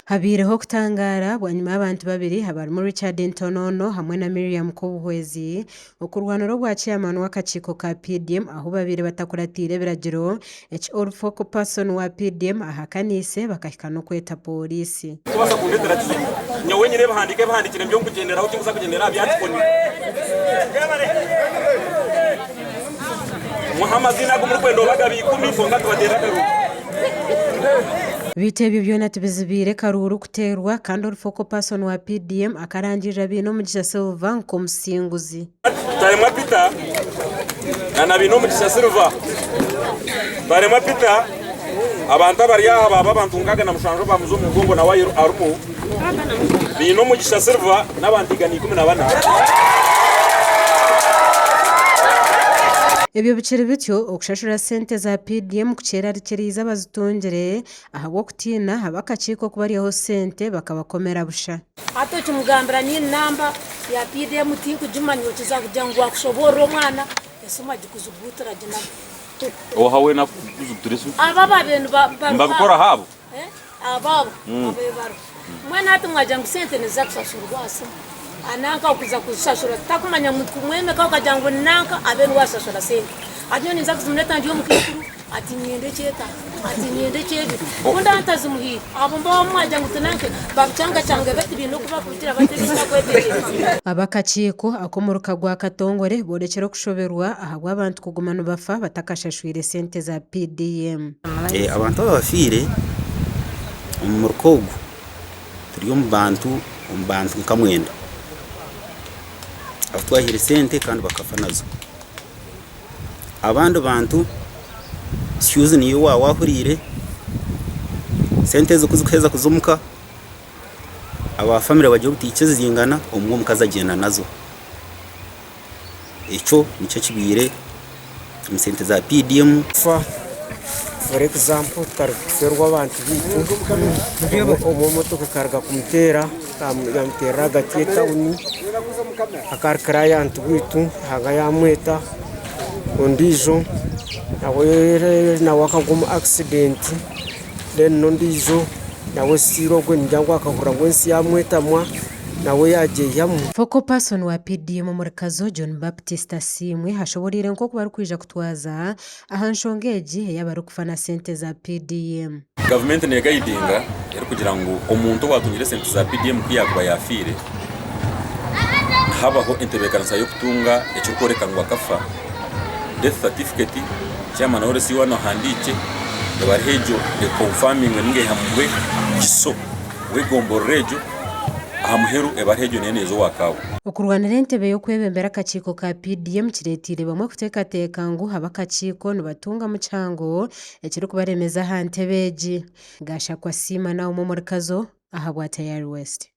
Habaireho okutangaara bwanyima y'abantu babiri abarimu Richard Ntonono hamwe na Miriam Kobuhwezi okurwanira obwa chairman w'akakiiko ka PDM ahu babaire batakuratiire ebiragiro eki All Focal Person wa PDM ahakaniise bakahika n'okweta pooriisi. Kubaasa kundeetera kizibu. Nyowe nyine ebihandiiko ebihandiikire nibyo nkugyenderaho tinkuza kugyendera aha bya kikoni. Muhe amaziina agu murikwenda oba gabe ikumi kwonka tubateere akaruuru. Beitu ebyo byona tibizibiire karuuru kuteerwa kandi ori focal person wa PDM akarangirira Bainomugisha Silver nk'omusinguzi. Taremwa Peter na na Bainomugisha Silver. Taremwa Peter abantu abari aha baaba abantu 67 abamuza omu mugongo nawe arimu. Bainomugisha Silver n'abantu 114. Ebyo bikiri bityo, okushashura sente za PDM kukyerarikiriize abazitungire ahabw'okutiina ab'akakiiko kubaryaho sente bakabakomera busha. Hati okimugambira nyine namba ya PDM tinkugimanya okiza kugira ngu wakushoboorora omwana esimu agikuzuguutura aginaga. Oha weena akukuzugutura esimu? Abo ababaire nibabikora. Nibabikora abo? Abo abo ababaire bariho. Mbwenu hati mwagira ngu sente niziza kushashurwa aha simu nanka okuza kuzishashura tutakumanya ngu kumwemeka okagira ngu ni nanka abe niwe ashashura sente. Hati nyowe ninza kuzimureeta ndi omukaikuru ati niinyenda eky'etaano ati niinyenda eky'ebiri ku ndaba ntazimuhaire abo mbaho mwagira ngu tinanke babikyangakyange bati baine oku barikubigira bati ebintu. Ab'akakiiko ak'omuruka gwa Katongore boorekire okushoberwa ahabw'abantu kuguma nibafa batakashashwire sente za PDM. Abantu abafiire omu muruka ogu turi omu bantu omu bantu nka mwenda abu twahaire sente kandi bakafa nazo. Abandi bantu shuuzi niyo waaba wahuriire, sente ezo kuzikuheeza kuza omuka, aba famire bagira obutaikiririzingana obumwe omukazi agyenda nazo. Ekyo nikyo kibaire omu sente za PDM. For example tukaruga kufeerwa abantu baitu, omwe emotoka ekaruga kumuteera, yamuteerera ahagati y'etawuni, akaba ari kirayenti waitu Ruhanga yamweta, ondiijo nawe akagwa omu akisidenti, then n'ondiijo nawe still ogwe ningira ngu akahurira ngu ensi yamwetamwa nawe yagyeihamu. Focal person wa PDM omuri Kazo, John Baptist Asiimwe ashoboreire nk'oku barikwija kutwaza aha nshonga egi ey'abarikufa na sente za PDM. Gavumenti negayidinga erikugira ngu omuntu owatungire esente za PDM ku yakuba yafiire, nihabaho entebeekanisa y'okutunga ekirikworeka ngu akafa, death certificate, chairman wa LC1 ahandiikye, ebaruha egyo ekonfamingwe ninga ehamibwe kiso w'egomborora egyo, aha muheru ebaruha egyo neyo neeza owa kaawe. Okurwanira entebe y'okwebembera akakiiko ka PDM kireeteire bamwe kuteekateeka ngu ab'akakiiko nibatungamu kihango ekirikubaremeza aha ntebe egi. Gashakwa Asiima Naomi omuri Kazo ahabwa Tayari West.